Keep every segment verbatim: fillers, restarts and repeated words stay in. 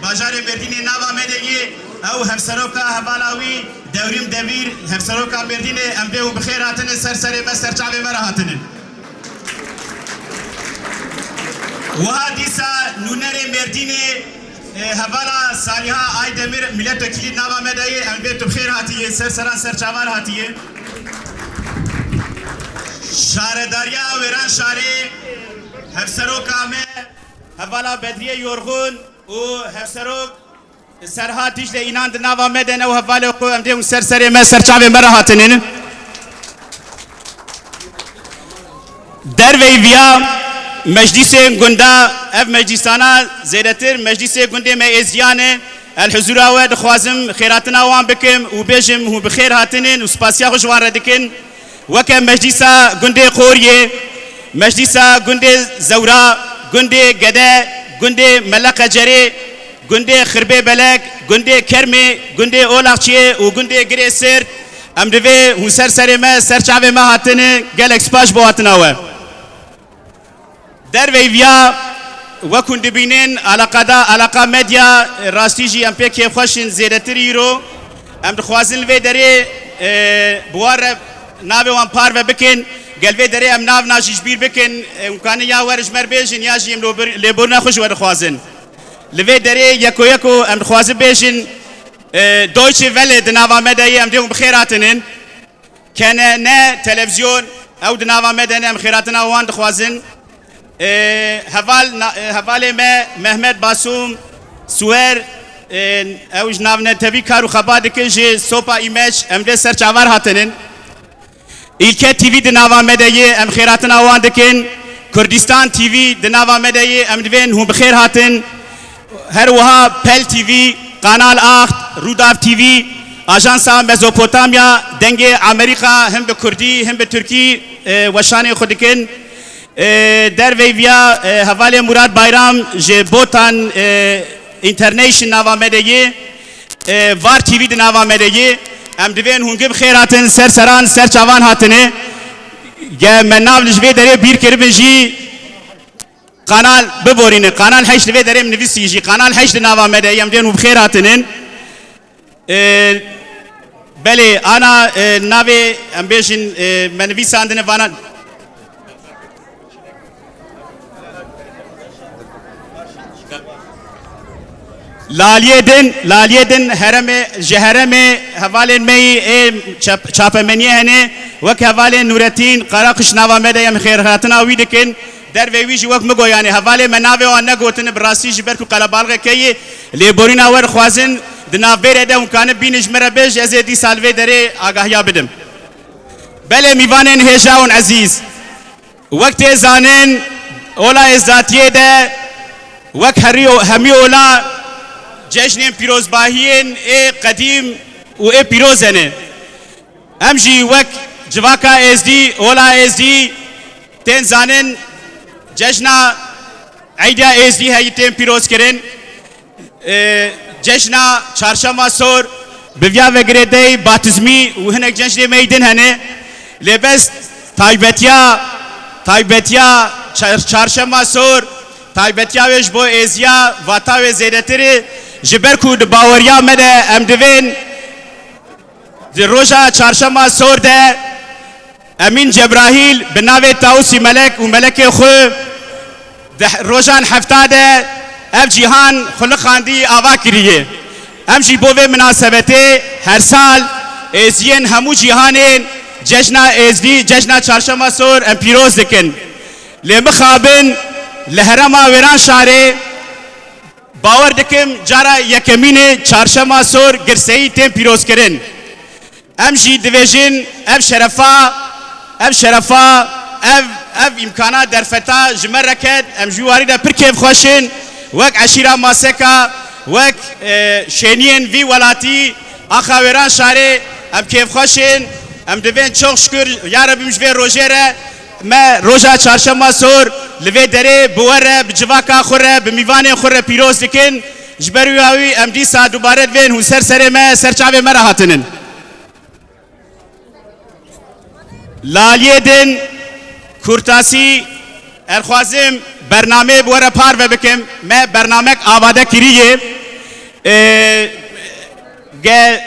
Bajarê Mêrdînê nava me de yê, ew hevseroka hevala wî Dewrîm Devîr, hevseroka Mêrdînê, em bê û bi xêr hatine ser serê me, ser çavê me re hatine. Wiha dîsa nûnerê Mêrdînê, e, hevala Saliha Aydemir, milletvekilî nava me de yê, em bê tu bi xêr hatiyê, ser seran ser çavan hatiyê. Şaredariya Wêranşarê, hevseroka me, hevala Bedriye Yorgun û hevserok Serhat Dîcle Înan di nava me de ne û hevalê xwe em dê hûn ser serê me, ser çavê me re hatinin. Derveyî viya meclîsên gunda, ev meclîsana zêdetir meclîsê gundê me êziyan e. El huzura we dixwazim xêratina wan bikim û bêjim hûn bi xêr hatinin û spasiya xwe ji wan re dikin. Weke meclîsa gundê Qoriyê, meclîsa gundê Zewra, gundê Gede, gundê Mele Qecerê, gundê Xirbê Belek, gundê Kermê, gundê Olaxçiyê û gundê Girê Sêrt, em divê hûn ser serê me, ser çavê me hatine, gelek spas bo hatina we. Derveyî viya, wek hûn dibînin, alaqada, alaqa medya, rastî jî em pê kêfxweş in zêdetir îro. Em dixwazin li vê derê, e, bi wan re navê wan parve bikin. Gel vê derê em nav na jî ji bîr bikin. E, hûn kanin ya were ji me re bêjin, ya jî em lêbor-, lêborîna xwe ji we dixwazin. Li vê derê yeko yeko em dixwazin bêjin, e, Deutsche Welle di nava me de ye, em dê hûn bi xêr hatinin. K N N televizyon, ew di nava me de ne, em xêratina wan dixwazin. Ê, heval na-, ê, hevalê me Mehmet Basûm Suwer, ê, ew ji navnetewî kar û xebat dike ji Sopa Îmeç, em vê ser çavar hatinin. Îlke T V di nava me de ye, em xêratina wan dikin. Kurdistan T V di nava me de ye, em divên hûn bi xêr hatin. Her wiha Pel T V, Kanal Acht, Rûdaw T V, Ajansa Mezopotamya, Dengê Amerîka, him bi Kurdî, him bi Tirkî, e, weşanê xwe dikin. E, derveyî viya, e, hevalê Murat Bayram ji Botan, e, International nava me de yê, e, Var T V di nava me de yê. Em divên hûn gi bi xêr hatin, ser seran, ser çavan hatine. Ge me nav li ji vê derê bîr kiribin jî, Kanal biborîne, Kanal heşt li vê derê min nivîsî jî, Kanal heşt di nava me de ye, em dên û bi xêr hatinin. E, belê, ana, e, navê, em bêjin, e, me nivîsandine vana. Laliyê din, laliyê din heremê, ji heremê hevalên me yî ê çap-, çapemeniyê hene, wek hevalên Nûretîn Qaraqiş nava me de ye, em xêrhatina wî dikin. Dervê wî jî wek min got, yanî hevalê me navê wan negotine, bi rastî ji ber ku qelebalixeke yê lêborîna we dixwazin, di navbêrê de hûn kanin bînin ji me re bêj, ez ê dîsa li vê derê agahiya bidim. Belê mîvanên hêja û ezîz. Wek tê zanîn, ola êzdatiyê de wek herî-, hemî ola cejnên pîrozbahiyên ê qedîm û ê pîroz hene. Em jî wek civaka êzdî, ola êzdî tên zanîn, cejna Eyda Êzdî heyî tên pîrozkirin. E, cejna Çarşema Sor, bi viya ve girêdeyî batizmî û hinek cejnê me yî din hene. Lê bes taybetiya, taybetiya Çar-, Çarşema Sor, taybetiya wê ji bo êziya vata wê zêdetir e. Ji ber ku di baweriya me de em divên di roja Çarşema Sor de Emîn Cebrahîl bi navê Tawusî Melek û melekê xwe di he-, rojan hefta de ev cîhan xuliqandî ava kiriye. Em jî bo vê minasebetê her sal êziyên hemû cîhanên cejna êzdî, cejna Çarşema Sor em pîroz dikin. Lê mixabin li herêma Wêranşarê bawer dikim cara yekemînê Çarşema Sor girseyî tên pîrozkirin. Em jî divêjin ev şerefa, ev şerefa, ev, ev îmkana derfeta ji me re ket, em ji wî warî de pir kêfxweş in. Wek eşîra Maseka, wek, e, şêniyên vî welatî, axa Wêranşarê, em kêfxweş in. Em divên çok şikir, ya Rebî ji vê rojê re, me roja Çarşema Sor li vê derê bi we re, bi civaka xwe re, bi mîvanên xwe re pîroz dikin. Ji ber wî hawî em dîsa dubare divên hûn ser serê me, ser çavê me re hatinin. Laliyê din kurtasî, ez dixwazim bernameyê bi we re parve bikim. Me bernamek amade kiriye. Ê, ge,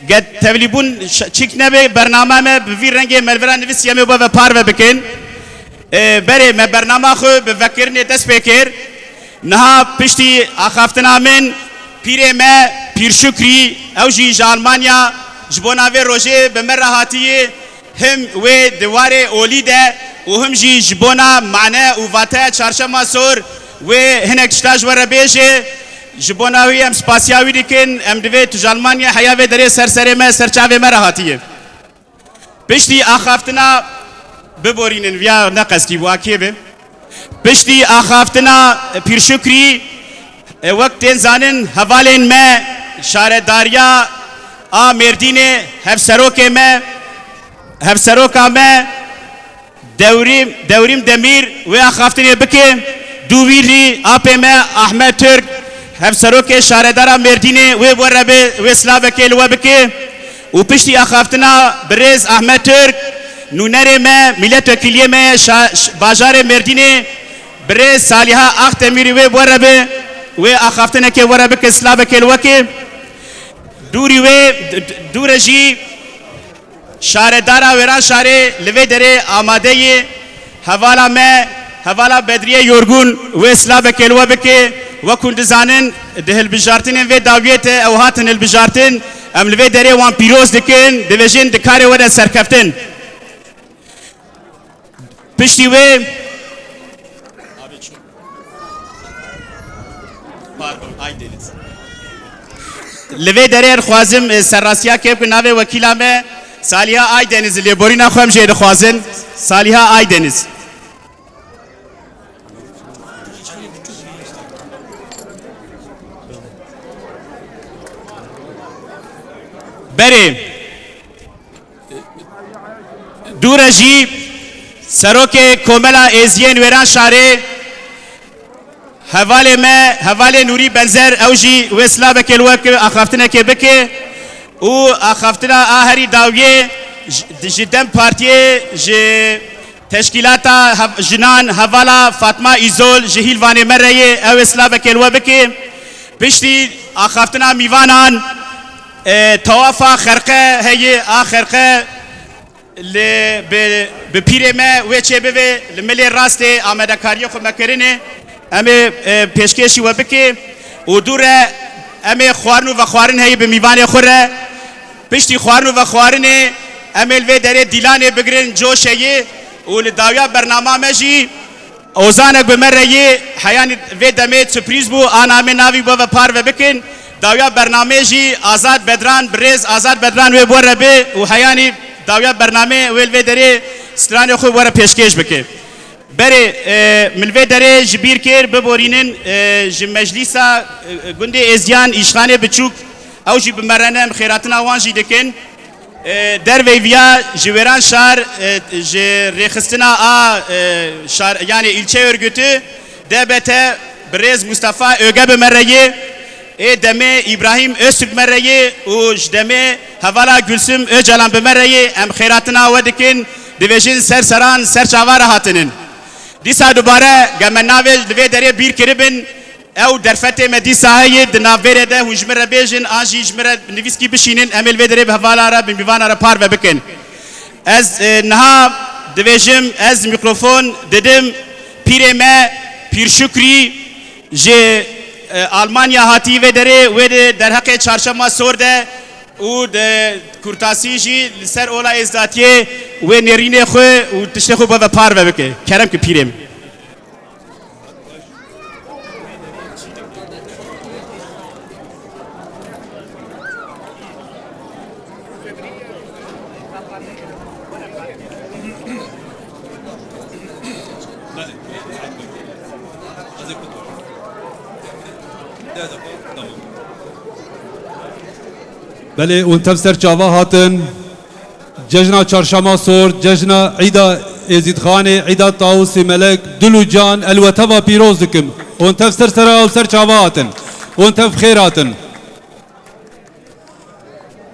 ge tevlîbûn ş-, çîk nebe, bername me bi vî rengê me li vira nivîsiye, em ê bo ve parve bikin. Ê, berê me bernama xwe bi vekirinê dest pê kir. Niha piştî axaftina min, pîrê me Pîr Şukrî, ew jî ji Almanya ji bona vê rojê bi me re hatiye. Him wê di warê olî de û him jî ji bona mane û vateya Çarşema Sor wê hinek tişta ji we re bêje. Ji bona wî em spasiya wî dikin. Em divê tu ji Almanya heya vê derê ser serê me, ser çavê me re hatiye. Piştî axaftina, biborînin, viya neqestî bû, a kê be. Piştî axaftina Pîr Şukrî, e, wek tên zanin, hevalên me, şaredariya a Mêrdînê, hevserokê me, hevseroka me, Dewrîm, Dewrîm Demîr wê axaftinê bike. Dû wî jî apê me Ahmet Türk, hevserokê şaredara Mêrdînê, wê bo re be, wê silavekê li we bike. Û piştî axaftina birêz Ahmet Türk, nûnerê me, mîletvekîliyê me ye şa-, ş-, bajarê Mêrdînê, birêz Saliha Akdemîrî wê bo re be, wê axaftinekê bo re bike, silavekê li we ke. Dûrî wê, d-, d-, dûre jî şaredara Wêranşarê li vê derê amade ye. Hevala me, hevala Bedriye Yorgun, wê silavekê li we bike. Wek hûn dizanin, di hilbijartinên vê dawiyê te ew hatin hilbijartin. Em li vê derê wan pîroz dikin, dibêjin di karê we de serkeftin. Piştî wê, pardon, Aydeniz. Li vê derê dixwazim, e, serrastiya kê bikim navê wekîla me Saliha Aydeniz, lêborîna xwe em jê dixwazin. Saliha Aydeniz. Berê. Dûre jî serokê Komela Êziyên Wêranşarê, hevalê me, hevalê Nûrî Benzer, ew jî wê silavekê li we ke axaftinekê bike û axaftina a herî dawiyê ji, ji DEM Partiyê, ji teşkîlata hev-, jinan, hevala Fatma Îzol ji Hîlvanê me re ye, ew ê silavekê li we bike. Piştî axaftina mîvanan, e, tawafa xerqe heye, a xerqe li, bi, bi pîrê me wê çê bibe, li milê rastê amadekariyê xwe me kirine, em ê, e, pêşkêşî we bike û dû re em ê xwarin û vexwarin heye bi mîvanê xwe re. Piştî xwarin û vexwarinê em ê li vê derê dîlanê bigirin, coş heye û li dawiya bernama me jî Ozanek bi me re yê, heyanî vê demê sürprîz bû, a namê navî bo ve parve bikin. Dawiya bernamê jî Azad Bedran, birêz Azad Bedran wê bo re bi û heyanî dawiya bernamê wê li vê derê stranê xwe bo re pêşkêş bike. Berê, e, min li vê derê ji bîr kir, biborînin, e, ji meclîsa, e, gundê Êziyan, Îşxanê Biçûk, ew jî bi me re ne, em xêratina wan jî dikin. E, dervey viya ji Wêranşar, e, ji rêxistina a, e, şar, yani ilçe örgütü, D B T, birêz Mustafa Öge bi me re yê. Ê demê Îbrahîm Öztürk me re yê û ji demê hevala Gülsüm Öcalan bi me re yê. Em xêratina we dikin, dibêjin ser seran, ser çava re hatinin. Dîsa dubare, ge me navê li vê derê bîr kiribin, Ew derfetê me dîsa heye, di navbêrê de hûn ji min re bêjin, an jî ji min re nivîskî bişînin, em ê li vê derê bi hevala re, bi mîvana re parve bikin. Ez, e, niha dibêjim, ez mîkrofon didim pîrê me, Pîr Şukrî, ji, e, Almanya hatî vê derê, wê di derheqê Çarşema Sor de û di kurtasî jî li ser ola êzdatiyê wê nêrînê xwe û tiştê xwe bo ve parve bike. Kerem ki pîrê min. Belê, hûn tev ser çava hatin. Cejna Çarşema Sor, cejna Îda Êzîdxanê, Îda Tawusî Melek, dil û can, el we teva pîroz dikim. Hûn tev ser sera û ser çava hatin. Hûn tev xêr hatin.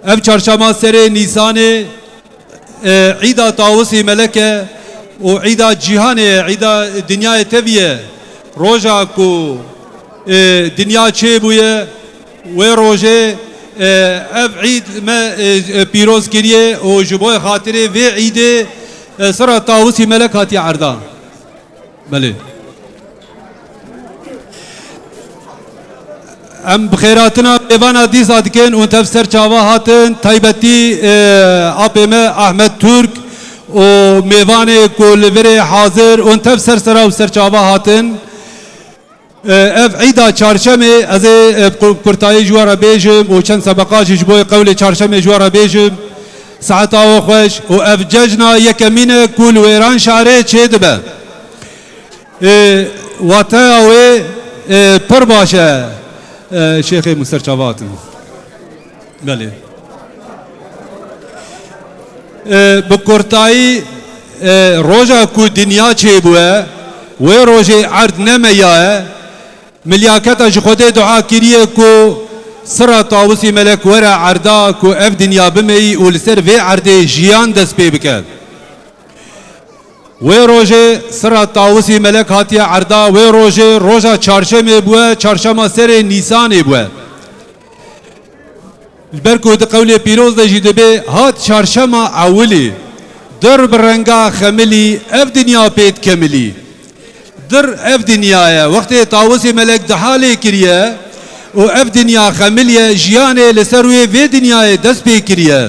Ev çarşema serê Nîsanê, e, Îda Tawusî Melek e û Îda cîhanê ye, Îda dinyayê tevî ye. Roja ku, e, dinya çêbûye, Wê rojê, e, ev îd me, e, e, pîroz kiriye û ji bo xatirê vê îdê, e, sira Tawusî Melek hatiye erda. Belê. Em bi xêratina mêvana dîsa dikin û tev ser çava hatin, taybetî, e, apê me Ahmet Türk û mêvanê ku li virê hazir û tev ser sera û ser çava hatin. E, ev îda çarşemê, ez ê, e, ku-, kurtayî ji we re bêjim û çend sebeqa jî ji bo qewlê çarşemê ji we re bêjim. Saeta we xweş û ev cejna yekemîn e ku li Wêranşarê çêdibe. E, wateya wê, e, pir baş e. E, şêxê min ser çava hatin. Belê. E, bi kurtayî, e, roja ku dinya çêbûye, wê rojê erd ne meya ye, milyaketa ji Xwedê dua kiriye ku sira Tawusî Melek were erda ku ev dinya bimeyî û li ser vê erdê jiyan dest pê bike. Wê rojê sira Tawusî Melek hatiye erda, wê rojê roja çarşemê bûye, çarşema serê Nîsanê bûye. Ji ber ku di qewlê pîroz de jî dibê, hat çarşema ewilî, dir bi renga xemilî, ev dinya pê dikemilî. Dir ev dinya ye, wextê Tawusî Melek diha lê kiriye û ev dinya xemiliye, jiyanê li ser wê vê dinyayê dest pê kiriye.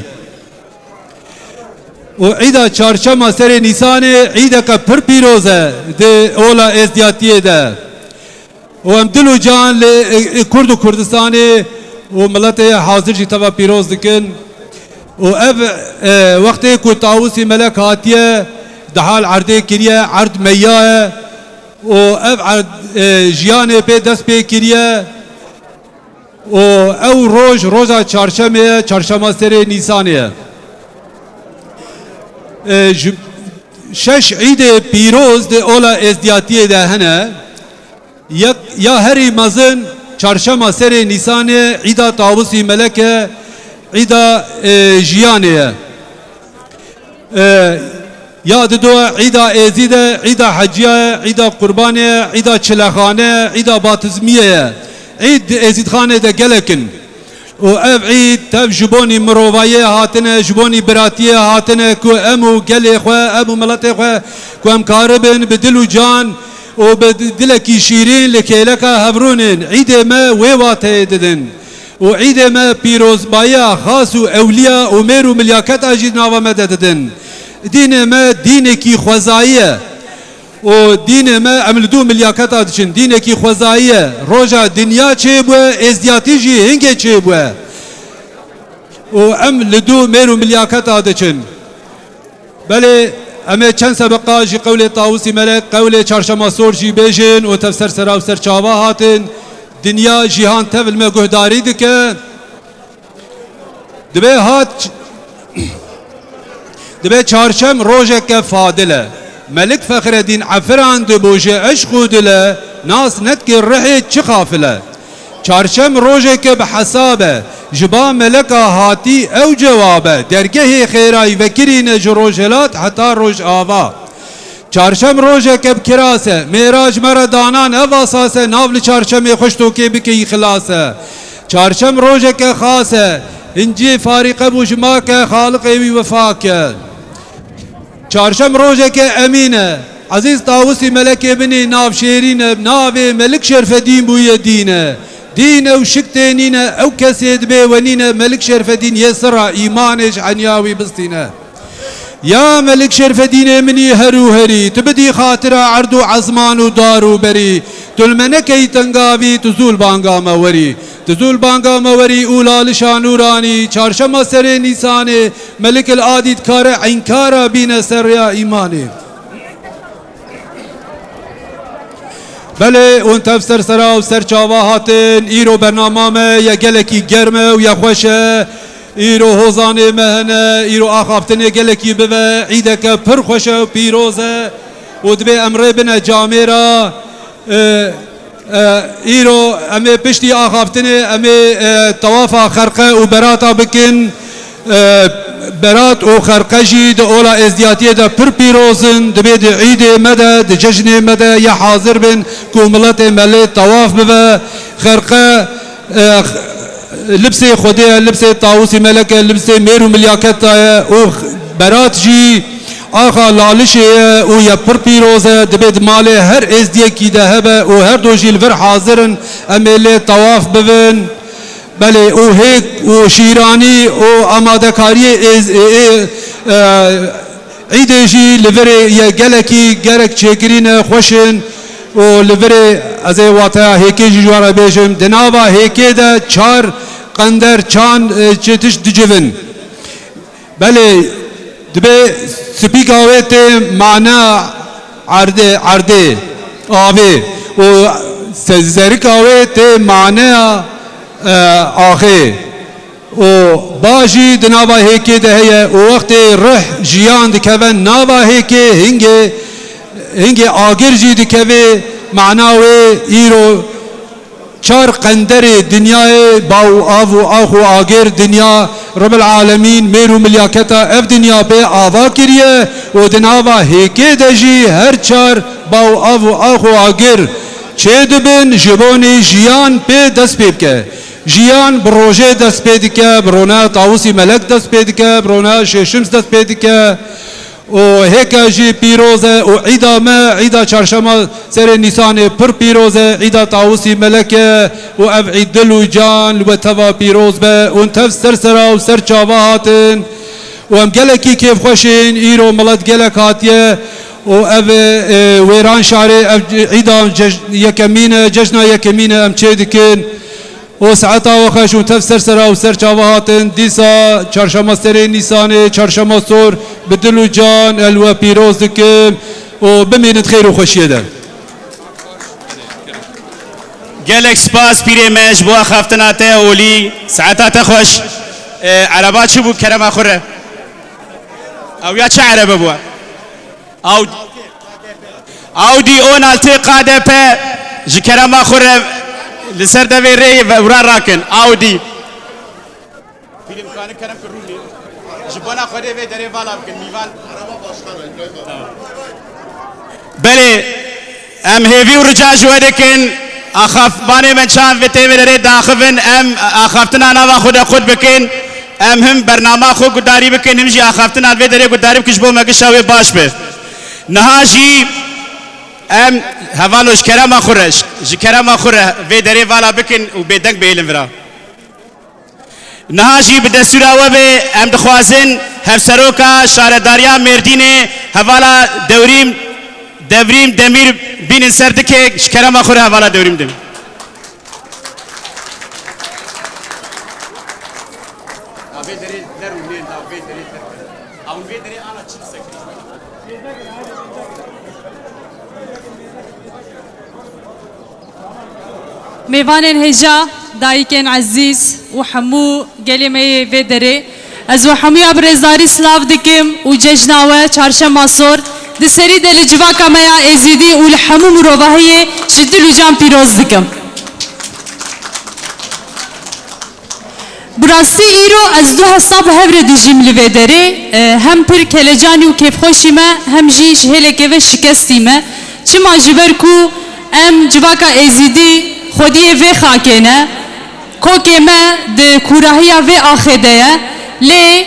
Û îda çarşema serê Nîsanê îdeke pir pîroz e di ola êzdiyatiyê de. Û em dil û can li, e, e, Kurd û Kurdistanê û miletê hazir jî teva pîroz dikin. Û ev, e, wextê ku Tawusî Melek hatiye, dihal erdê kiriye, erd meya ye. Û ev erd, e, jiyanê pê dest pê kiriye. Û ew roj, roja çarşemê ye, çarşema serê Nîsanê ye. E, ji şeş îdê pîroz di ola êzdiyatiyê de hene. Yek, ya herî mezin çarşema serê Nîsanê, îda Tawusî Melek e, îda, e, jiyanê ye. E, ya dido îda Êzîd e, îda Heciya ye, îda Qurbanê ye, îda Çilexane ye, îda Batizmiye ye. Îd di Êzîdxanê de gelek in. Û ev îd tev ji bonî mirovayê hatine, ji bonî biratiyê hatine ku em û gelê xwe, em û miletê xwe ku em karibin bi dil û can û bi di-, dilekî şîrîn li kêleka hevrûnin. Îdê me wê wateyê didin. Û îdê me pîrozbayiya xas û ewliya û mêr û milyaketa jî di nava me de didin. Dînê me dînekî xwezayî ye. Û dînê me, em li dû milyaketa diçin. Dînekî xwezayî ye. Roja dinya çêbûye, êzdiyatî jî hingê çêbûye. Û em li dû mêr û milyaketa diçin. Belê, em ê çend sebeqa ji qewlê Tawusî Melek, qewlê Çarşema Sor jî bêjin û tev ser sera û ser çava hatin. Dinya, cîhan tev li me guhdarî dike. Dibê hat, dibê çarşem rojeke fadil e. Melik Fexredîn efirandibû ji eşq û dil e, nas nedikir rihê çi xafil e. Çarşem rojeke bi hesab e, ji ba meleka hatî ew cewab e, dergehê xêrayî vekirîne ji rojhilat heta rojava. Çarşem rojeke bi kiras e, mêra ji me re danan ev asas e, nav li çarşemê xwe ji tokê bikeyî xilas e. Çarşem rojeke xas e, hincî farîqe bû ji make, Xaliqê wî wefa ke. Çarşem rojeke emîn e, Ezîz Tawusî Melekê binî nav şêrîn e, navê Melik Şerfedîn bûye dîn e. Dîn ew şik tê nîne, ew kesê dibê wenîne, Melik Şerfedîn yê sira îmanê ji eniya wî bistîne. Ya Melik Şerfedînê minî her û herî, tu bidî xatira erd û ezman û dar û berî, tu li me nekeyî tengavî, tu zû li banga me werî. Tu zû li banga me werî û lalişa nûranî, çarşema serê Nîsanê, Melik il Adî dikare înkara bîne ser rêya îmanê. Belê, hûn tev ser sera û ser çava hatin, îro bernama me ye gelekî germ e û ye xweş e. Îro hozanê me hene, îro axaftinê gelekî bive, îdeke pir xweş e û pîroz e û dibê em rê bine camêra. E, e, îro em ê piştî axaftinê, em ê, e, tewafa xerqe û berata bikin. E, berat û xerqe jî di ola êzdiyatiyê de pir pîroz in. Dibê di îdê me de, di cejnê me de ye hazir bin ku miletê me lê tewaf bibe. Xerqe, e, Libsê Xwedê ye, libsê Tawusî Melek e, libsê mêr û milyaketa ye û berat jî axa Lalişê ye û ye pir pîroz e. Dibê di malê her êzdiyekî de hebe û her do jî li vir hazir in, em ê lê tewaf bibin. Belê, û hêk û şîranî û amadekariyê êz-, ê, ê, e, Îdê jî li virê ye gelekî gerek çêkirîne xweş in û li virê ez ê wateya hêkê jî ji we re bêjim. Di nava hêkê de çar qender çan, e, çê tişt dicivin. Belê, dibê spîka wê tê mane erdê, erdê, avê û se-, zerika wê tê maneya, e, axê. Û ba jî di nava hêkê de heye û wextê rih jiyan dikeve nava hêkê, hingê, hingê agir jî dikeve. Mana wê îro çar qenderê dinyayê, ba û av û ax û agir, dinya Rebil Alemîn, mêr û milyaketa ev dinya pê ava kiriye û di nava hêkê de jî her çar ba û av û ax û agir çêdibin, ji bo nê jiyan pê dest pê bike. Jiyan bi rojê dest pê dike, bi rona Tawusî Melek dest pê dike, bi rona Şêşims dest pê dike. Û hêka jî pîroz e û îda me, îda çarşema serê Nîsanê pir pîroz e, îda Tawusî Melek e û ev îd dil û can li we teva pîroz be. Hûn tev ser sera û ser çava hatin û em gelekî kêfxweş in. Îro milet gelek hatiye û ev, e, Wêranşarê, ev îda cej-, yekemîn e, cejna yekemîn e em çê dikin. û saeta we xweş û tev ser sera û ser çava hatin. Dîsa çarşema serê Nîsanê, çarşema sor bi dil û can ez li we pîroz dikim û bimînin di xêr û xweşiyê de. Gelek spas pîrê me ji bo axaftina te olî. Saeta te xweş. E, ereba çi bû kerema xwe re? Ew ya çi erebe bû? Audi. Audi A altı K D P ji kerema xwe re li ser devê rê ve û ra rakin. Audi. Pîrê Mikanik kerem ki rûnê. Ji bona Xwedê vê derê vala bikin. Mîvan. Belê, em hêvî û rica ji we dikin. Axafbanê me çav vê tê vê derê daxivin. Em axaftina nava xwe de qut bikin. Em him bernama xwe gudarî bikin, him jî axaftina vê derê gudarî bikin ji bo me gişa wê baş be. Niha jî em hevalo ji kerema xwe re, ji kerema xwe re vê derê vala bikin û bêdeng bihêlin vira. Niha jî bi destûra we be, em dixwazin Hevseroka Şaredariya Mêrdînê hevala Dewrîm, Devrîm Demîr bînin ser dikê, ji kerema xwe re hevala Dewrîm Demîr. Mêvanên hêja, dayikên ezîz û hemû gelê me yê vê derê, ez we hemûya bi rêzdarî silav dikim û cejna we çarşema sor di serî de li civaka me ya Êzîdî û li hemû mirovahiyê ji dil û can pîroz dikim. Bi rastî îro ez du hesta bi hev re dijîm li vê derê. E, hem pir kelecanî û kêfxweşî me, hem jî ji hêlekê ve şikestî me. Çima? Ji ber ku em civaka Êzîdî xwediyê vê xakê ne. Kokê me di kûrahiya vê axê de ye. Lê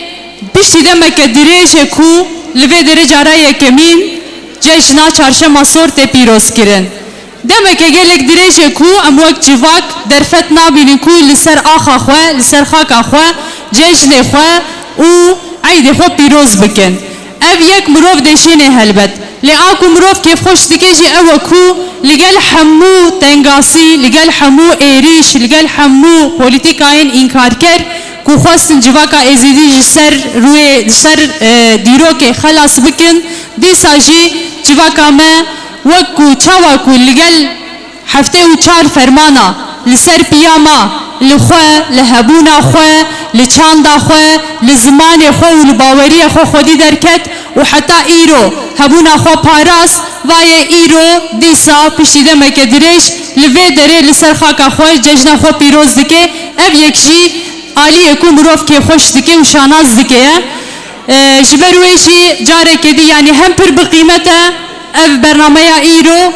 piştî demeke dirêj e ku li vê derê cara yekemîn cejna Çarşema Sor tê pîrozkirin. Demeke gelek dirêj e ku em wek civak derfet nabînin ku li ser axa xwe, li ser xaka xwe, cejnê xwe û eydê xwe pîroz bikin. Ev yek mirov deşînê helbet. Lê a ku mirov kêfxweş dike jî ew e ku li gel hemû tengasî, li gel hemû êrîş, li gel hemû polîtîkayên înkarker ku xwestin civaka Êzîdî ji ser rûyê, ji ser, e, dîrokê xelas bikin, dîsa jî civaka me wek ku çawa ku li gel heftê û çar fermana li ser piyama li xwe, li hebûna xwe, li çanda xwe, li zimanê xwe û li baweriya xwe xwedî derket û heta îro hebûna xwe parast, vayê îro dîsa piştî demeke dirêj li vê derê li ser xaka xwe cejna xwe pîroz dike. Ev yek jî aliyê ku mirov kêfxweş dike û şanaz dike ye. E, ji ber wê jî careke dî, yanî hem pir bi qîmet e ev bernameya îro,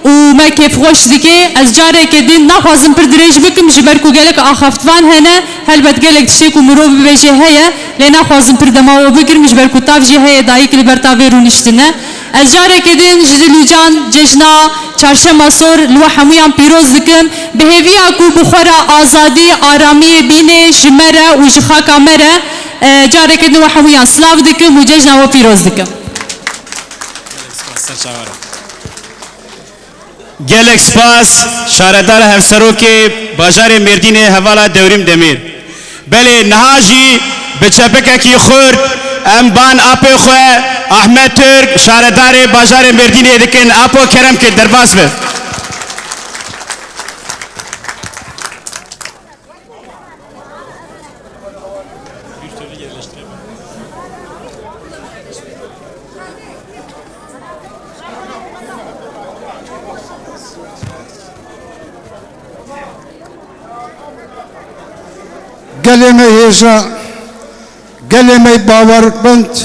û me kêfxweş dike. Ez careke din naxwazim pir dirêj bikim, ji ber ku gelek axaftvan hene, helbet gelek tiştê ku mirov bibêje heye, lê naxwazim pir dema we bigirim, ji ber ku tav jî heye dayik li ber tavê rûniştine. Ez careke din ji dilûcan cejna Çarşema Sor li we hemûyan pîroz dikim. Bi hêviya ku bi xwe re azadî, aramiyê bînê ji me re û ji xaka me re, e, careke din we hemûyan silav dikim û cejna we pîroz dikim. Gelek spas, şaredar hevserokê bajarê Mêrdînê hevala Dewrîm Demîr. Belê niha jî bi çepikekî xurt em ban apê xwe Ahmet Türk, şaredarê bajarê Mêrdînê dikin. Apo kerem ke derbas be. Gelê me hêja, gelê me bawermend,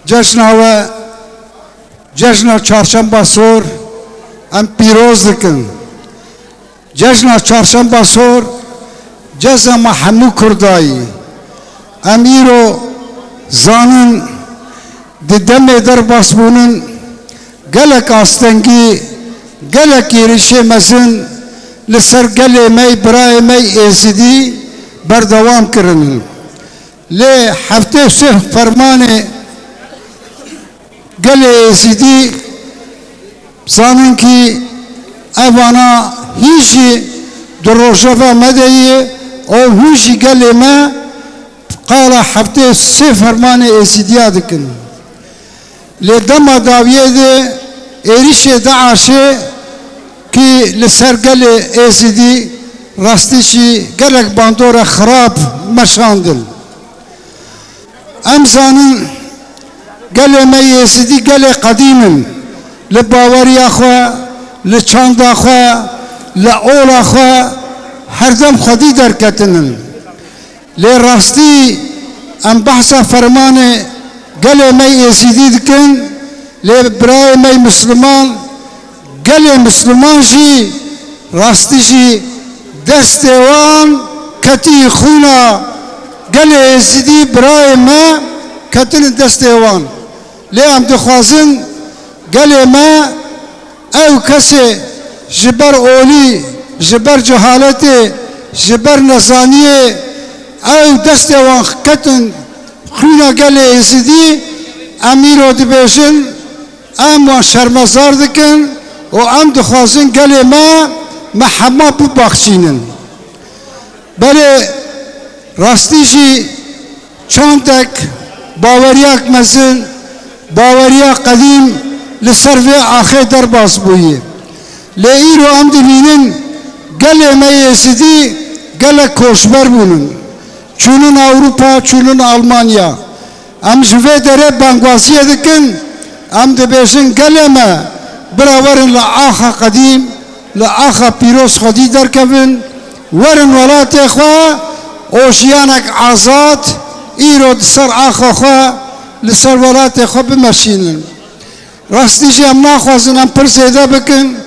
cejna we, cejna Çarşemba Sor, em pîroz dikin. Cejna Çarşemba Sor, cejna me hemû Kurdayî. Em îro zanin di demê derbasbûnin gelek astengî, gelek êrişê mezin li ser gelê me, birayê me Êzidî berdewam kirinin. Lê heftê sih fermanê gelê Êzidî zanin kî evana hîn jî di rojeva me de yê û hûn jî gelê me qala heftê sê fermanê Êzidiya dikin. Lê dema dawiyê de êrişê DAIŞê kî li ser gelê Êzidî rastî jî gelek bandora xirab meşandin. Em zanin gelê me Êzidî gelê qedîm in. Li baweriya xwe, li çanda xwe, li ola xwe herdem xwedî derketinin. Lê rastî em behsa fermanê gelê me Êzidî dikin, lê birayê me Misliman, gelê Misliman jî rastî jî destê wan ketî xwîna gelê Êzidî, birayê me ketinin destê wan. Lê em dixwazin gelê me ew kesê ji ber olî, ji ber cehaletê, ji ber nezaniyê ew destê wan ketin xwîna gelê Êzidî, em îro dibêjin, em wan şermezar dikin û em dixwazin gelê me, me hema bibaxçînin. Belê rastî jî çandek baweriyak mezin, baweriya qedîm li ser vê axê derbas bûye. Lê îro em dibînin gelê me Êzidî gelek koçber bûnin. Çûnin Ewropa, çûnin Almanya. Em ji vê derê bangwaziyê dikin, em dibêjin gelê me, bira werin li axa qedîm, li axa pîroz xwedî derkevin, werin welatê xwe û jiyanek azad îro di ser axa xwe, li ser welatê xwe bimeşînin. Rastî jî em naxwazin em pir zêde bikin,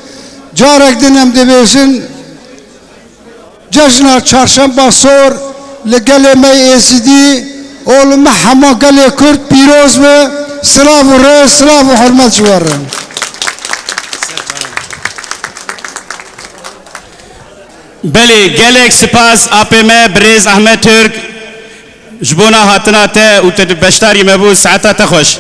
carek din em dibêjin, Cejna Çarşemba Sor li gelê me Êzidî û li me hema gelê Kurd pîroz be. Silav û rêz, silav û hurmet ji we re. Belê, gelek spas apê me birêz Ahmet Türk. Ji bona hatina te û te beşdarî me bû, saeta te xweş.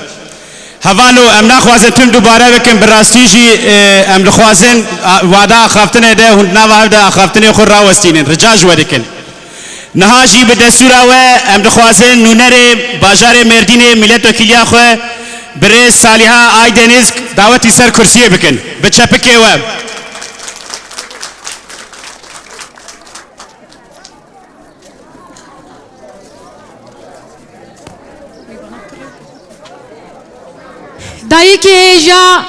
Hevalo, em naxwazin tim dubare bikin, bi rastî jî, e, em dixwazin, a, wada axaftinê de hûn di nava hev de axaftinê xwe rawestînin, rica ji we dikin. Niha jî bi destûra we em dixwazin nûnerê bajarê Mêrdînê mîletwekîliya xwe birêz Salîha Aydeniz dawetî ser kursiyê bikin. Bi çepikê we. Dayikê hêja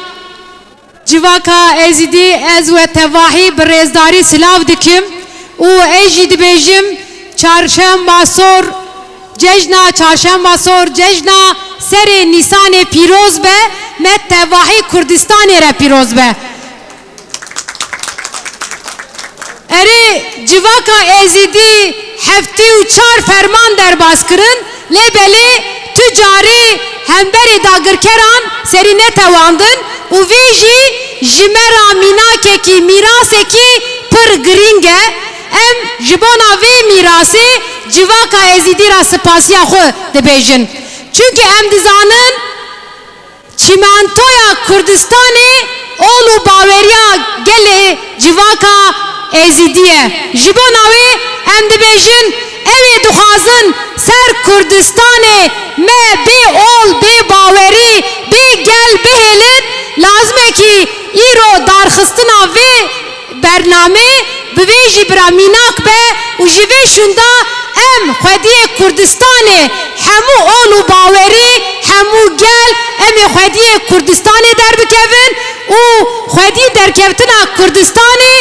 civaka Êzidî, ez we tevahî bi rêzdarî silav dikim û ez jî dibêjim, Çarşemba Sor, cejna Çarşemba Sor, cejna serê Nîsanê pîroz be. me tevahî Kurdistanê re pîroz be. Erê, civaka Êzidî heftê û çar ferman derbas kirin, lê belê tu carê hemberê dagirkeran serî netewandin û vê jî ji me ra mînakekî, mîrasekî pir girîng e. Em ji bona vê mîrasê civaka Êzidî ra sipasiya xwe dibêjin. Çimkî em dizanin, çîmentoya Kurdistanê ol û baweriya gelê civaka Êzidî ye. Ji bona wê em dibêjin, ew ê dixwazin ser Kurdistanê me bê ol, bê bawerî, bê gel bihêlin, lazim e kî îro darxistina vê bernamê bi vê jî bira mînak be û ji vê şûnda em xwediyê Kurdistanê, hemû ol û bawerî, hemû gel, em ê xwediyê Kurdistanê derbikevin û xwedî derkeftina Kurdistanê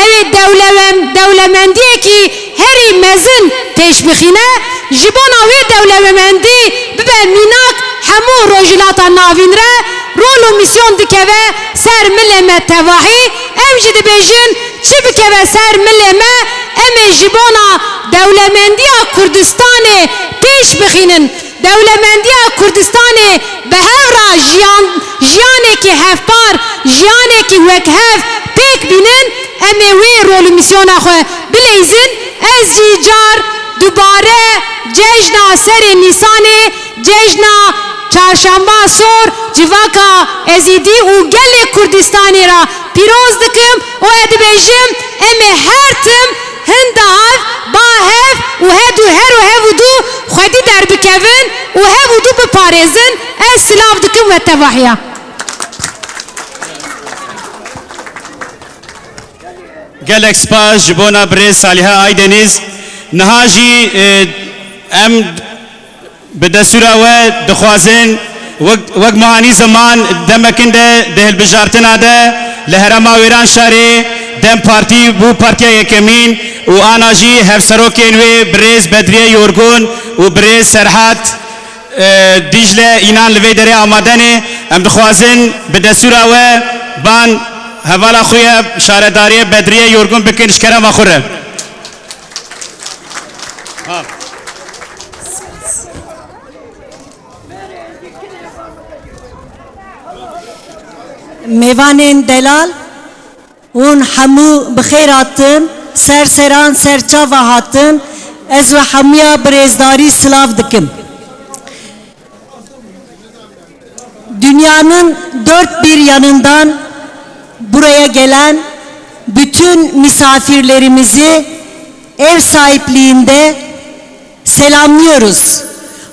ew ê dewlewem-, dewlemendiyekî herî mezin pêş bixîne. Ji bona wê dewlemendî bibe mînak hemû Rojhilata Navîn re, rol û mîsyon dikeve ser milê me tevahî. Em jî dibêjin, çi bikeve ser milê me, em ê ji bona dewlemendiya Kurdistanê pêş bixînin. Dewlemendiya Kurdistanê bi hev re jiyan, jiyanekî hevpar, jiyanekî wekhev pêk bînin, em ê wê rol û mîsyona xwe bileyzin. Ez jî car dubare cejna serê Nîsanê, cejna Çarşamba Sor, civaka Êzidî û gelê Kurdistanê re pîroz dikim û ez dibêjim, em ê her tim hinda hev, ba hev û hev û her û hev û du xwedî derbikevin û hev û du biparêzin. Ez silav dikim we tevahiya. Gelek spas ji bona birêz Saliha Aydeniz. Niha jî, e, em bi destûra we dixwazin, wek, wek mehanî ziman demekin de di hilbijartina de li herêma Wêranşarê DEM Partî bû partiya yekemîn û ana jî hevserokên wê birêz Bedriye Yorgun û birêz Serhat, e, Dîcle Înan li vê derê amade ne. Em dixwazin bi destûra we ban hevala xwe ye şaredariyê Bedriye Yorgun bikin ji kerema xwe re. Mêvanên delal, hûn hemû bi xêr hatin, ser seran, ser çava hatin. Ez we hemûya bi rêzdarî silav dikim. Dünyanın dört bir yanından buraya gelen bütün misafirlerimizi ev sahipliğinde selamlıyoruz.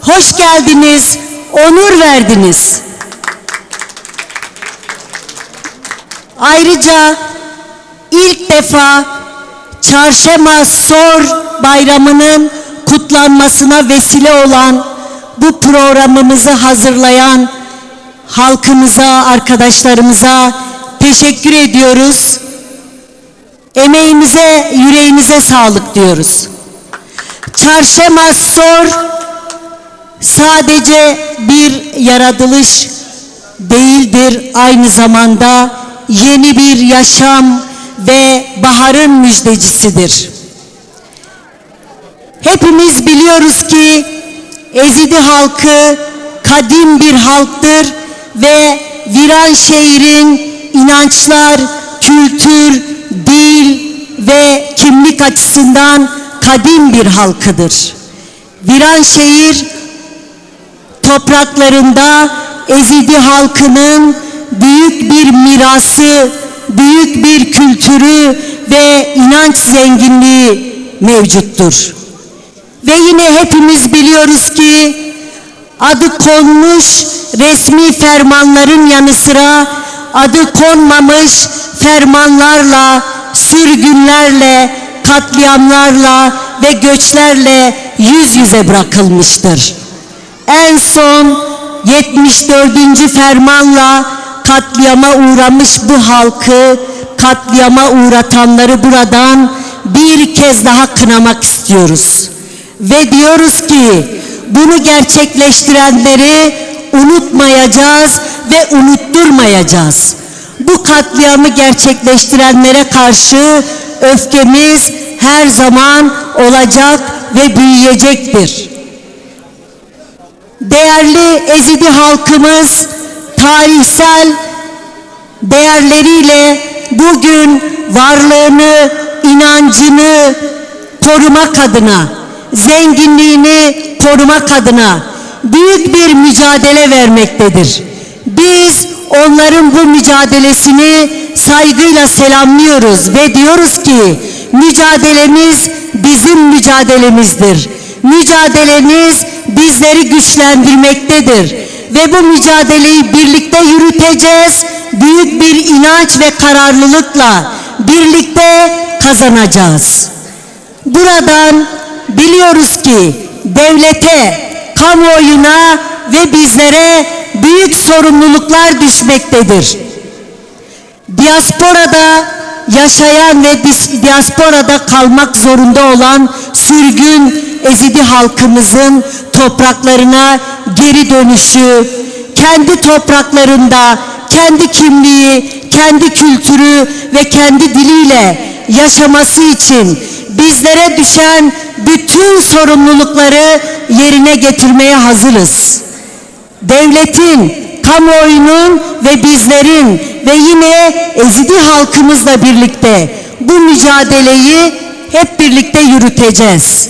Hoş geldiniz, onur verdiniz. Ayrıca ilk defa Çarşema Sor Bayramı'nın kutlanmasına vesile olan, bu programımızı hazırlayan halkımıza, arkadaşlarımıza teşekkür ediyoruz. Emeğinize, yüreğinize sağlık diyoruz. Çarşema Sor sadece bir yaratılış değildir, aynı zamanda yeni bir yaşam ve baharın müjdecisidir. Hepimiz biliyoruz ki Ezidi halkı kadim bir halktır ve Viranşehir'in inançlar, kültür, dil ve kimlik açısından kadim bir halkıdır. Viranşehir topraklarında Ezidi halkının büyük bir mirası, büyük bir kültürü ve inanç zenginliği mevcuttur. Ve yine hepimiz biliyoruz ki adı konmuş resmi fermanların yanı sıra adı konmamış fermanlarla, sürgünlerle, katliamlarla ve göçlerle yüz yüze bırakılmıştır. En son yetmiş dördüncü fermanla katliama uğramış bu halkı, katliama uğratanları buradan bir kez daha kınamak istiyoruz. Ve diyoruz ki bunu gerçekleştirenleri unutmayacağız unutturmayacağız. Bu katliamı gerçekleştirenlere karşı öfkemiz her zaman olacak ve büyüyecektir. Değerli Ezidi halkımız tarihsel değerleriyle bugün varlığını, inancını korumak adına, zenginliğini korumak adına büyük bir mücadele vermektedir. Biz onların bu mücadelesini saygıyla selamlıyoruz ve diyoruz ki mücadelemiz bizim mücadelemizdir. Mücadelemiz bizleri güçlendirmektedir ve bu mücadeleyi birlikte yürüteceğiz. Büyük bir inanç ve kararlılıkla birlikte kazanacağız. Buradan biliyoruz ki devlete, kamuoyuna ve bizlere büyük sorumluluklar düşmektedir. Diasporada yaşayan ve dis-, diasporada kalmak zorunda olan sürgün Ezidi halkımızın topraklarına geri dönüşü, kendi topraklarında kendi kimliği, kendi kültürü ve kendi diliyle yaşaması için bizlere düşen bütün sorumlulukları yerine getirmeye hazırız. Devletin, kamuoyunun ve bizlerin ve yine Ezidi halkımızla birlikte bu mücadeleyi hep birlikte yürüteceğiz.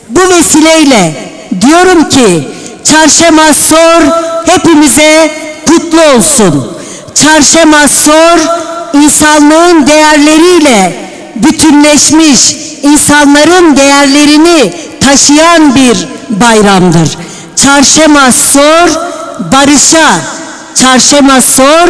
Bu vesileyle diyorum ki Çarşema Sor hepimize kutlu olsun. Çarşema Sor insanlığın değerleriyle bütünleşmiş, insanların değerlerini taşıyan bir bayramdır. Çarşema Sor barışa, Çarşema Sor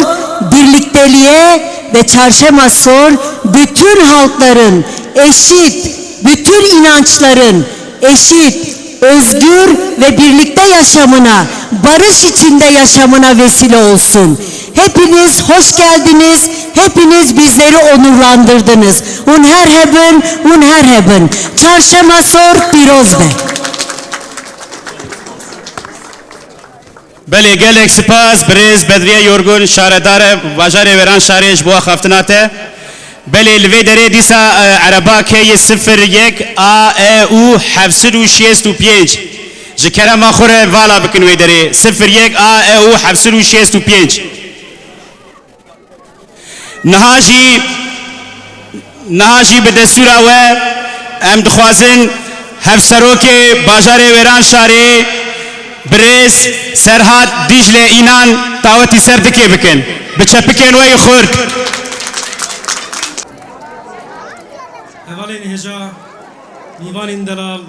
birlikteliğe ve Çarşema Sor bütün halkların eşit, bütün inançların eşit, özgür ve birlikte yaşamına, barış içinde yaşamına vesile olsun. Hepiniz hoş geldiniz, hepiniz bizleri onurlandırdınız. Hûn her hebin, hûn her hebin. Çarşema Sor pîroz be. Belê, gelek spas, birêz Bedriye Yorgun, şaredar e bajarê Wêranşarê, ji bo axaftina te. Belê, li vê derê dîsa, e, ereba K Y sifir yek A E U heft sed û şêst û pênc. Ji kerema xwe re vala bikin wê derê. Sifir yek A E U heft sed û şêst û pênc. Niha jî, niha jî bi destûra we em dixwazin Hevserokê bajarê Wêranşarê, birêz Serhat Dîcle Înan dawetî ser dikê bikin. Bi çepikên we yê xurt. Hevalên hêja, mîvanên delal,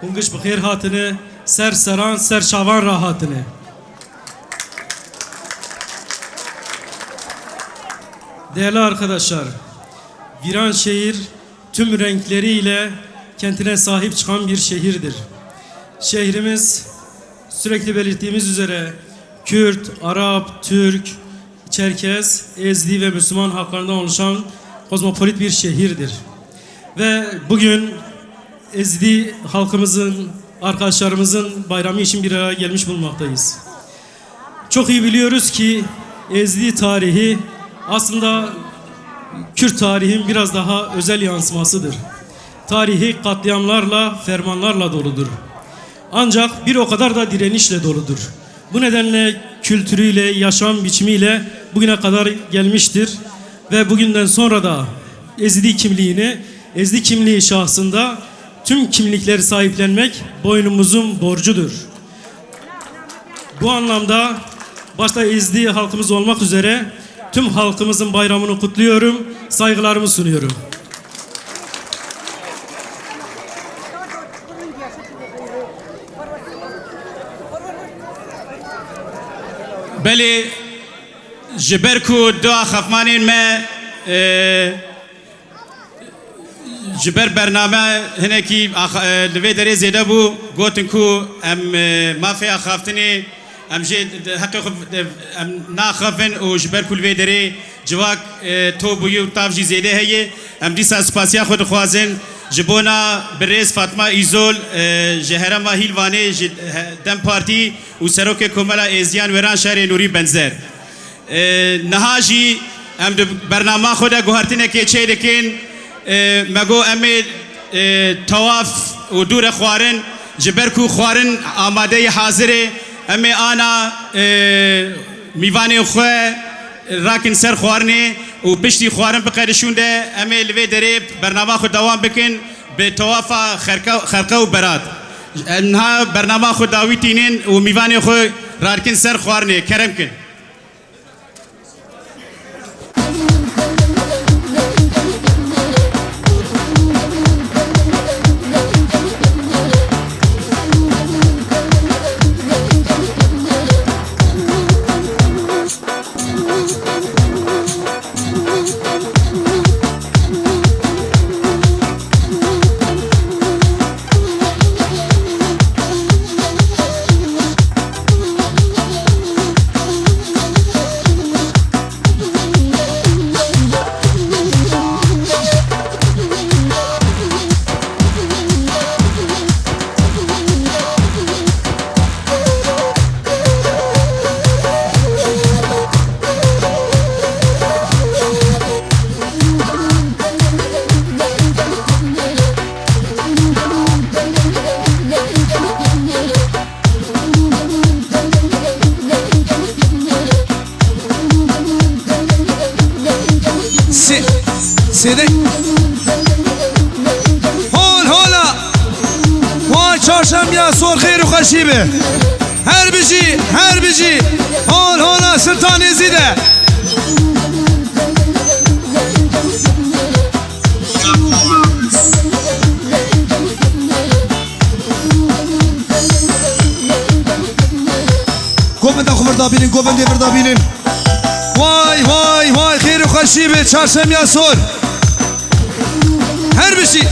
hûn giş bi xêr hatine, ser seran, ser çavan rahatine. Değerli arkadaşlar, Viranşehir tüm renkleriyle kendine sahip çıkan bir şehirdir. Şehrimiz, sürekli belirttiğimiz üzere, Kürt, Arap, Türk, Çerkez, Ezdi ve Müslüman halklarından oluşan kozmopolit bir şehirdir. Ve bugün Ezdi halkımızın, arkadaşlarımızın bayramı için bir araya gelmiş bulunmaktayız. Çok iyi biliyoruz ki Ezdi tarihi aslında Kürt tarihin biraz daha özel yansımasıdır. Tarihi katliamlarla, fermanlarla doludur. Ancak bir o kadar da direnişle doludur. Bu nedenle kültürüyle, yaşam biçimiyle bugüne kadar gelmiştir. Ve bugünden sonra da Ezdi kimliğini, Ezdi kimliği şahsında tüm kimlikleri sahiplenmek boynumuzun borcudur. Bu anlamda başta Ezdi halkımız olmak üzere tüm halkımızın bayramını kutluyorum, saygılarımı sunuyorum. Belê, ji ber ku du axafmanên me, e, ji ber bername hinekî ax-, e, li vê derê zêde bû, gotin ku em, e, mafê axaftinê, em jê heqê xwe, e, em naxafin û ji ber ku li vê derê civak, e, to bûye û tav jî zêde heye, em dîsa spasiya xwe dixwazin ji bona birêz Fatma Îzol, e, ji herêma Hîlvanê, ji, e, DEM Partî û Serokê Komela Êziyan Wêranşarê Nûrî Benzer. E, niha jî em di bernama xwe de guhertinekê çê dikin. E, me got em ê, e, tewaf û dûre xwarin, ji ber ku xwarin amade ye, hazir e, em ê ana, e, mîvanê xwe rakin ser xwarinê û piştî xwarin biqedişûn de em ê li vê derê bernama xwe dewam bikin bi tewafa xerke-, xerqe û berat. Em niha bernama xwe dawî tînin û mîvanê xwe radikin ser xwarinê. Kerem kin. Sê-, sêdê. Hol hola. Vay çarşembiya sor xêr û xweşî be. Her bijî, her bijî. Hol hola Sultan Êzîde. Govenda xwe vir dabînin, govendê vir dabînin. Vay, vay, vay, xêr û xweşî be, çarşembiya sor. Her bijî.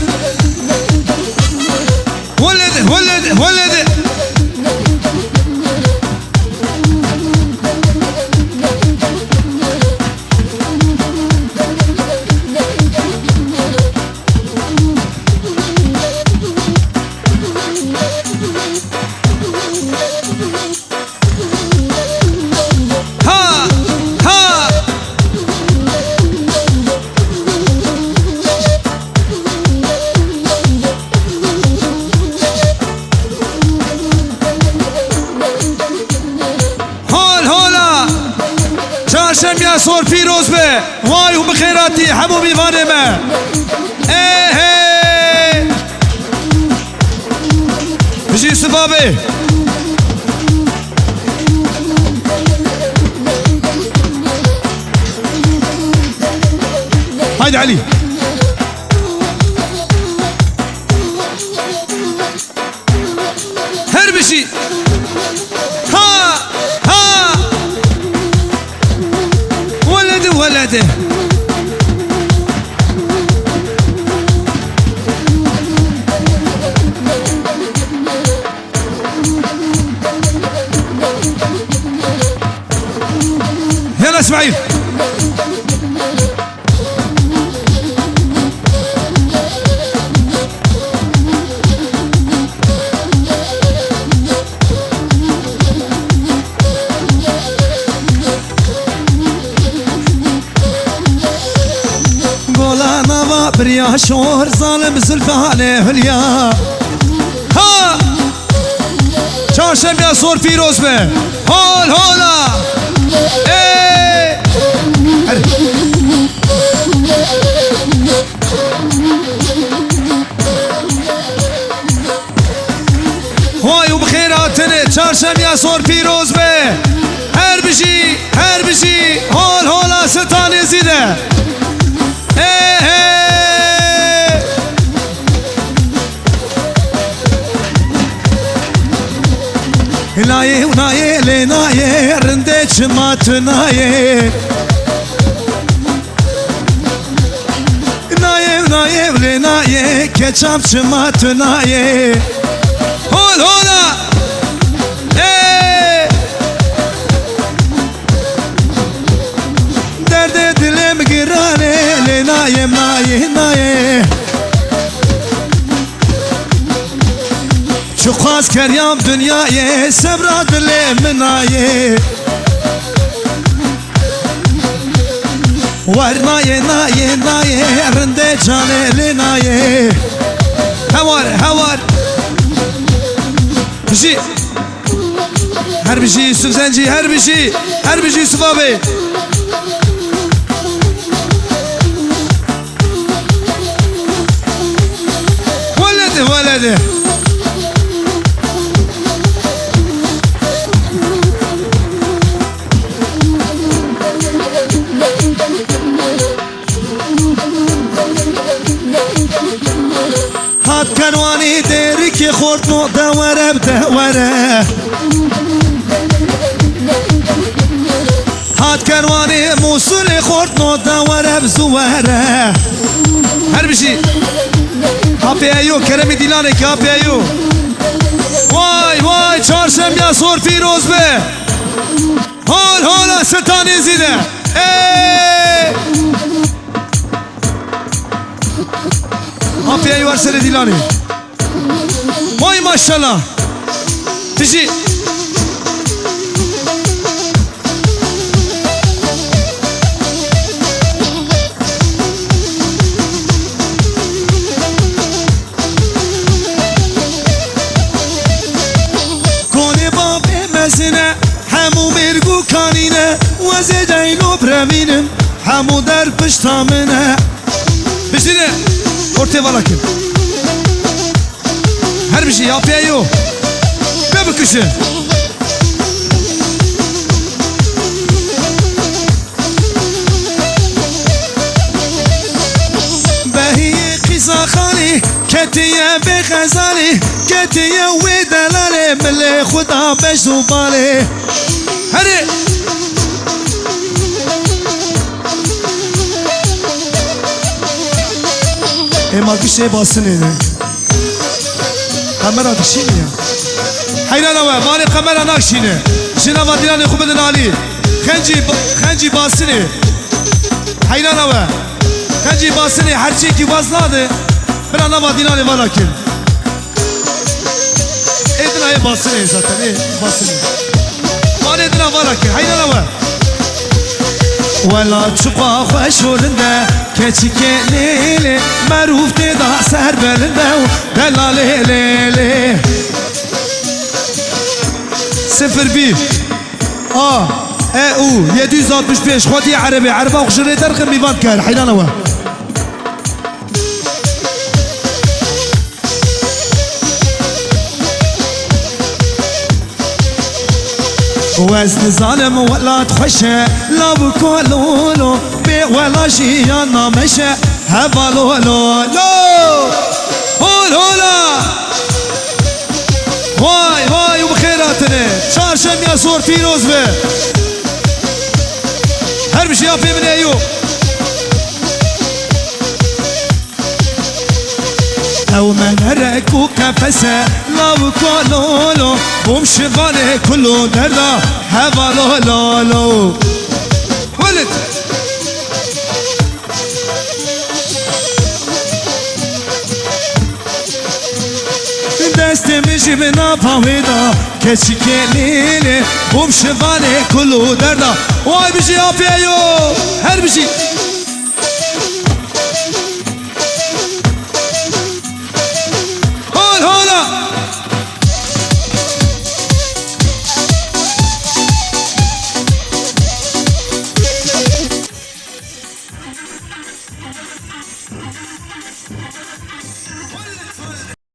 Welede, welede, welede. Ha, ha. Hol hola! Çarşembiya sor pîroz be! Vay û bi xêratî hemû mîvanê me! Ê hê! Bijî Yusuf abi! Haydi Elî! Her bijî. Ha, ha. Welede, welede. Yala İsmail. Gola nava birya şor, zalim Zülfü hale hülya. Ha! Çarşembiya sor pîroz be. Hol hola. Ê! Vay û bi xêr hatine, çarşembiya sor pîroz be. Her bijî, her bijî, hol hola Sultan Êzîde. Ê hê! Nayê û nayê lê nayê, rindê çima tu nayê. Nayê, nayê, lê nayê, keçam çima tu nayê. Hol, hola. Ê! Derdê dilê min giranê, lê nayê, nayê, nayê. Çiqas keriyam dinyayê, sebra dilê min nayê. Wer nayê, nayê, nayê, rindê canê lê nayê. Hewar, hewar. Bijî. Her bijî Yusuf Zencî, her bijî, her bijî Yusuf abi. Weledi, weledi. Hat kerwanî dêrikê xortno de were bi de were. Hat kerwanî Mûsulê xortno de were bi zû were. Her bijî. Apê Eyo, keremî dîlanekî Apê Eyo. Vay vay, çarşembiya sor pîroz be. Hol hola Sultanê zîde. Ê! Apê Eyo, her serê dîlanê. Vay maşallah. Tijî. Konê bavê mezin e, hemû mêrg û kanî ne, wezê deylo birevînin, hemû der pişta min e. Bijîne, ortê vala kin. Her bijî, Apê Eyo. Be bikişin. Behiyê qîza xalî, ketiye bê xezalî, ketiye wê delalê, milê xwe da beş û balê. Herê! Ê ma gişê basinê ne. Qemera dişîne ya. Heyrana we, malê qemera nakşîne. Ji nava dîlanê xwe bidin alî. Xencî, xencî basinê. Heyrana we. Xencî basinê, her çiyekî baz nade. Bira nava dîlanê vala kin. Ê dina ê basinê zaten, ê basinê. Malê dina vala kin, heyrana we. Wela çiqa xweş û rinde, keçikê lê lê, merûv tê da ser belinde û delalê lê lê. Sıfır bir. A, E, U, yedi yüz altmış beş, xwediyê erebê, ereba xwe ji rê derxin, mîvan diker, heyrana we. Ez nizanim welat xweş e, law kololo, bê wela jiyan nameş e, hevalolo, lo, hol hola. Vay vay û bi xêr hatine. Çarşemiya sor pîroz be. Her bijî Apê min Eyo. Ew menerek û qefese, law kololo, bûm şivanê kul û derda, hevalolo. Welid. Destê min jî bi nava wê da, keçikê lêlê, bûm şivanê kul û derda. Way bijî Apê Eyo, her bijî. Hol hola.